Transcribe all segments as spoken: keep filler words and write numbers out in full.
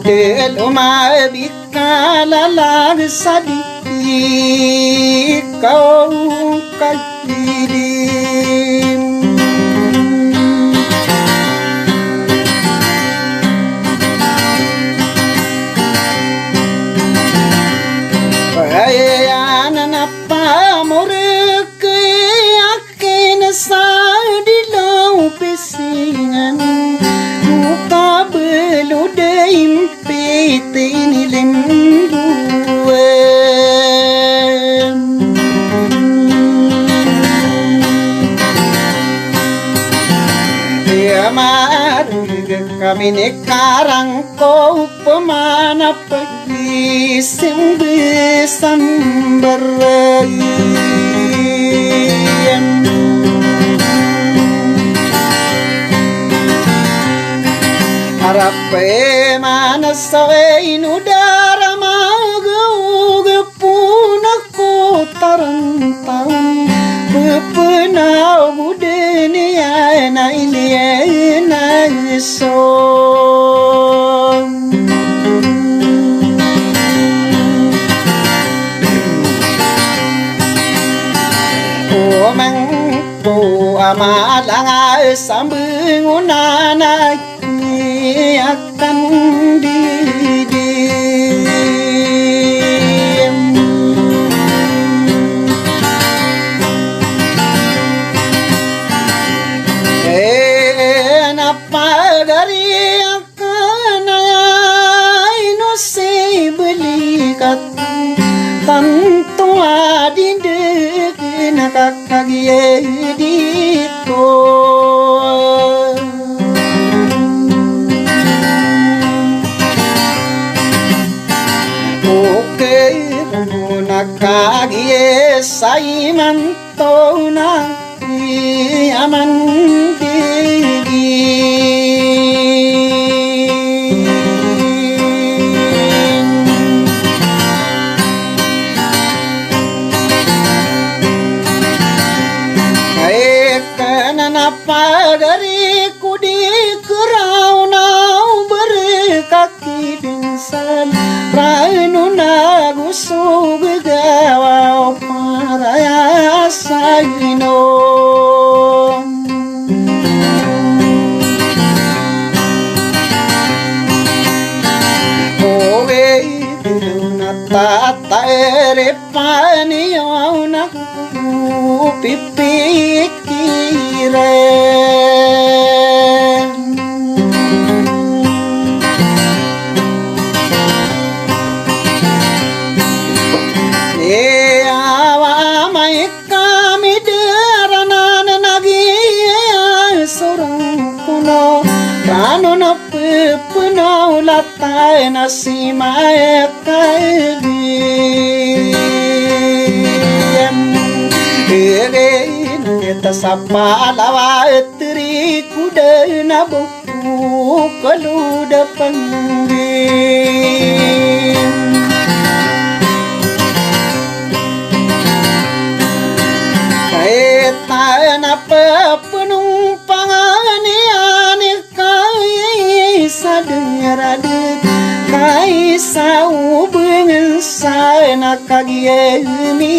Telo mabikalalag sa di kaw kagidi. Payanan a pamorek ken sa di law pisingan, o kabelo da impit i nilimbuan. Iya mareg kami ni karang ko pemana pag Isimbisambar. Arap e mana sawe ino darama gawga puna ko tarantaw. Pepenaw gudeni ana iliyan a so. Omang ko ama langa sambeng onana iyakan didi. Ena pagari Kanaya ino si belikat tanto a di dek na kakagiya dito. Oke, na kagiya sa iman Tona i aman digi. Ay, kanan a pagari ko di keraw na o berkak Kidinsan rano na go so begawa o paraya sa ino. Owe, na tata ere paniyo na Pipikiran. Iya, wa amay kami daranan nagiya sorang kono, rano na Pepenaw latay na si Maya Kagiyam. Egen ta sa palawa teri kuda na bo kalo da panggi. Kay ta na pepenong panganiyan Kay sa dengarade, kay sa obengen sa na kagiyemi.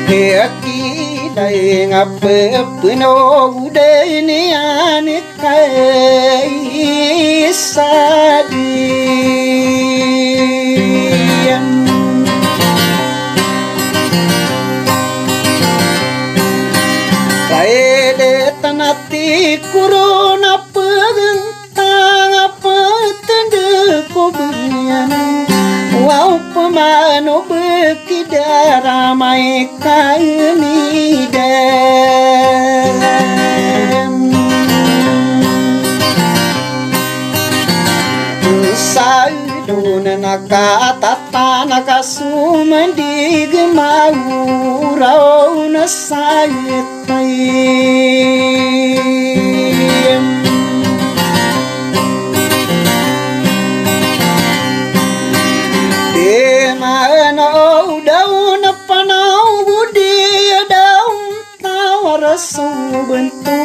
Iya kilay nga pepenog oden iyan Kay sa di kay di tanati korona pegentang a petende ko beriyan. Wow pemano be Kidaramay kami dem. Sa doon na katatan a kasumandig mauraw na sa Di mano daw na panaw go di daw tawar so Bento,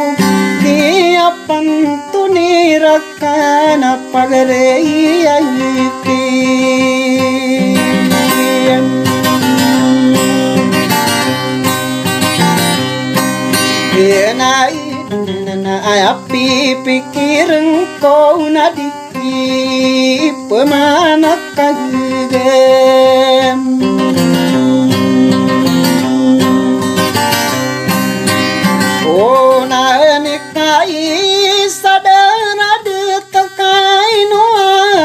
kiyapanto ni rakan a pagari a iti. Ina ina aya pipikiren ko na di ipemanakag. Ona ni kai sadar a di ta kai no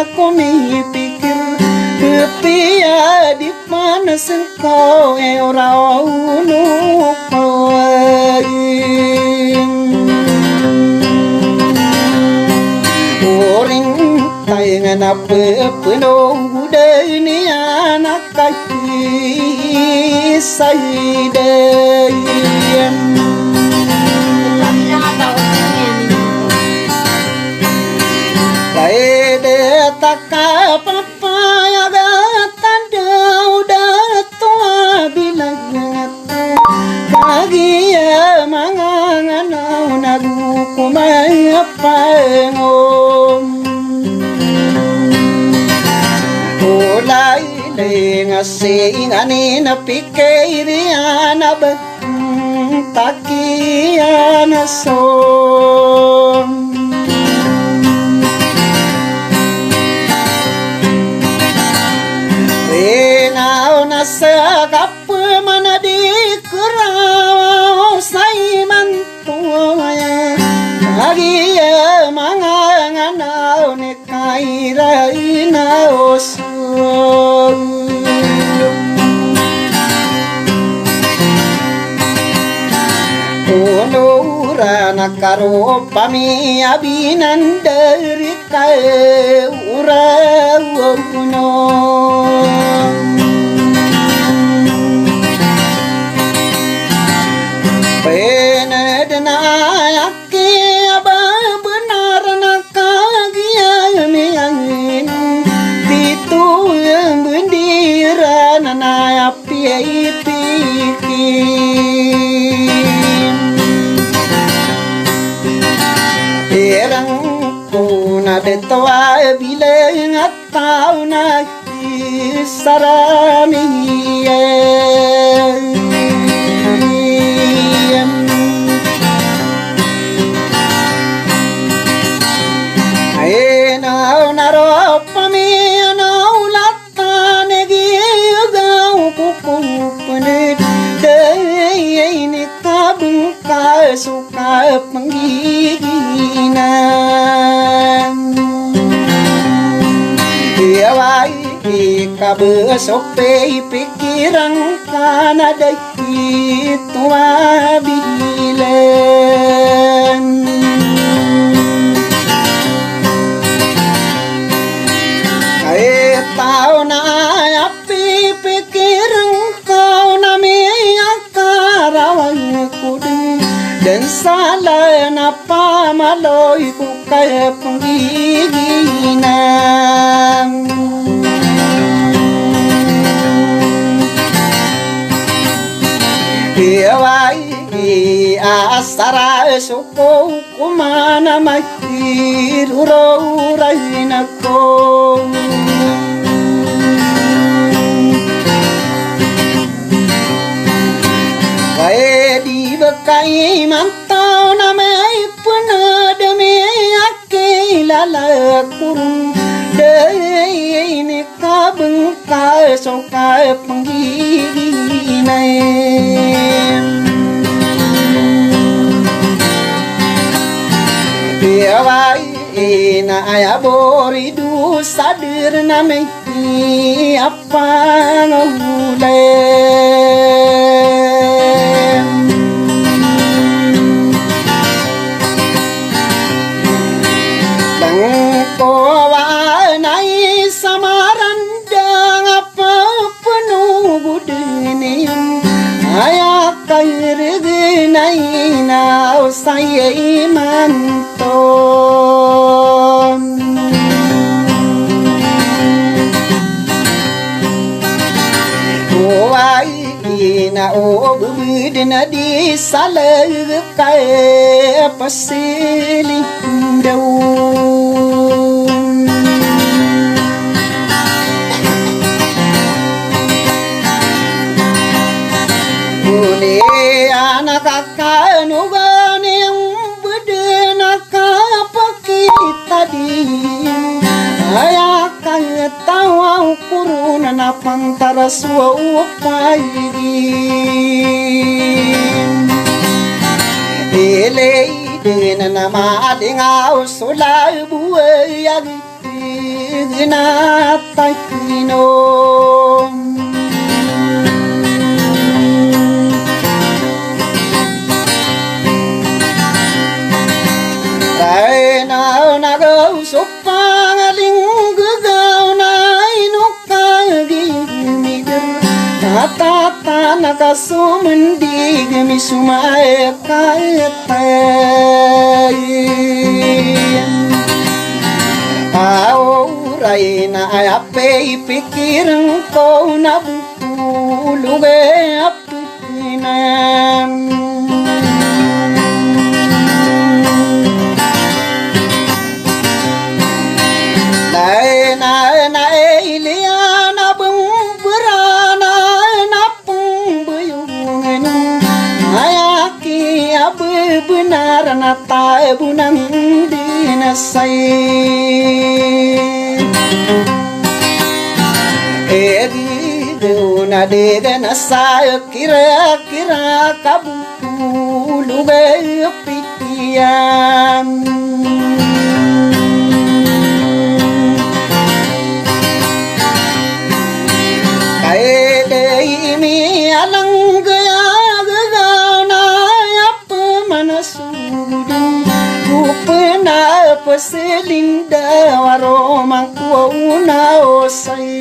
ako mipikir, bepiya di Mana sengkaw e ora ono pawain. Oring taingan a pepenong uday ni anak kaki saydayam. Kaide takap Payagatan daw dato a bilang ato, kagiya manganganaw na go ko mapangom. Olay lay nga sii nganin a pikir iyan a ba Takiyan a song. Rinaw na sa kapemanadi keraw sa imanto aya. Agiya manganganaw ni Kaira ina oso. Ono ora na karo pamiya binandari ka ora ono. Peneden aya Kiya ba benar na kagiya miyangin tito a bendera na naya piyay pikin. Irang ko na dito a bilang at taw na kisarami. Ay na na ro pami na ulatan egi gaw ko ko pened. Day ni kabengka so kapenggiginan. Iyawai ka ba so pipikiran ka na da ito a bilen. Ay taw na aya pipikiran ka na miya Karawang ko den, den sala na pamaloy ko kaya penggiginan. Iyawai asara so ko ko mana makiruroray na ko. Kaya di ba kaimantaw na may penedemi akilala ko ron. Dai ini kabengka so kapenggiginay. Iyawai na aya bori dosa der na may apangawlay. Bangkowa na isa maranda nga papanogod niyan aya kairegen a ina o saya imanto. Oway ina o bebe Dn a di sa lagkay a pasilin daw. Oniyan a kakanogan i mbdn a kapakita di aya kataw a okor on na pantaras o paigi. Ilay dn a malingaw so labo a agi na takino. Ray na nagaw so pangalinggaw na ino kagimigr. Tatana ka so mndig mi so makatay. Aw ray na aya pipikirn ko na bo ko logay a pkna. Lay na na iliyan a bmbra na na pmbuyong aya ki a bbnar na tabonan dn a say. Egi dn a dn a say kirakira ka bo ko logay a pikiyan. Kay di mi alang gaya gagaw na aya pmanasodan ko pnapasilinda waro mangkowa o naosay.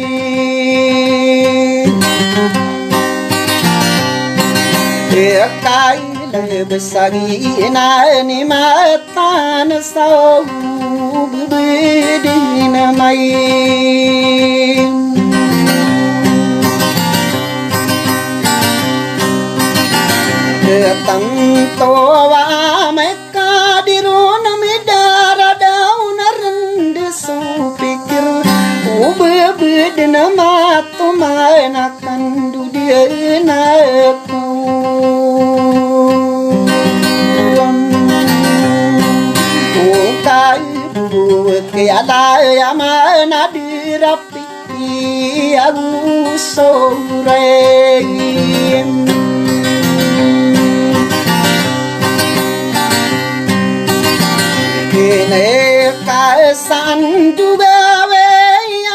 Ikaylay bsagi na ni matan sa o bbd na may. Tanto a may Ka di ron a midaradaw na rnd so pikir o bbd na matoman a kandodiyan ako. O kay bo kiyalaya man a di rap i ago so ray. Kine ka san dogawe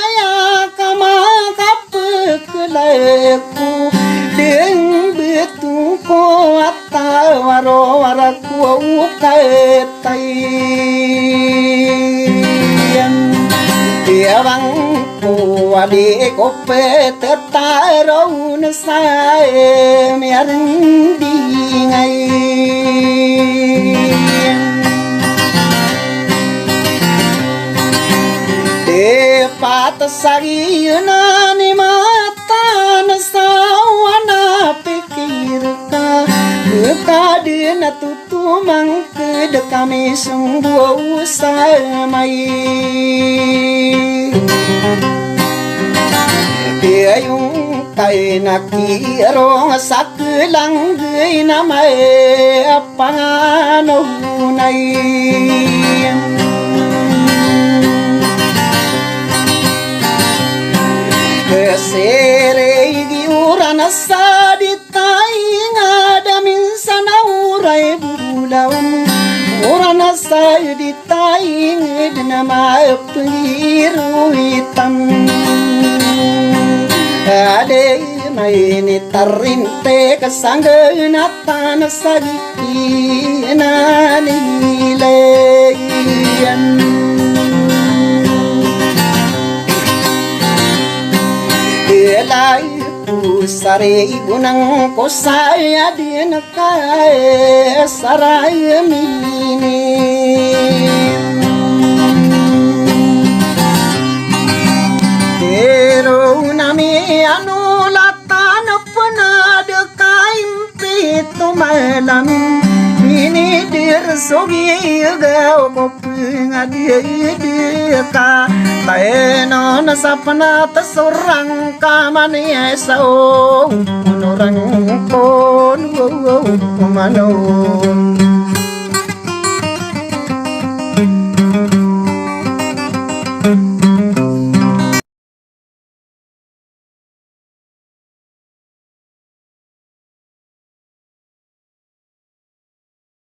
aya ka makapkla ko dn btong ko a tawaro a rako a okatay. Iyabang ko a di ko ptataroon sa miyarndingay. Di pat sa giyanan i matan sa wana pikir ka, ka dn a to Tomangkd kami songgo sa may. Iyong kay na kirong sa klanggay na may panganonay. Sirigi oran sa di taing a da minsan a oray bolawan, oran a sa di taing dn a mapngiroitan. A di mainitarinte ka sangganatan a sagi inanilayan. Ilay ko saribo nangko sa aya dn a kay saray mini. Tero nami ano latan a pnad ka impi Lamin minidir so giga o ko pngadiyay dika. Taino na sa pnata so rangka maniyay sa o onorang kon o mano.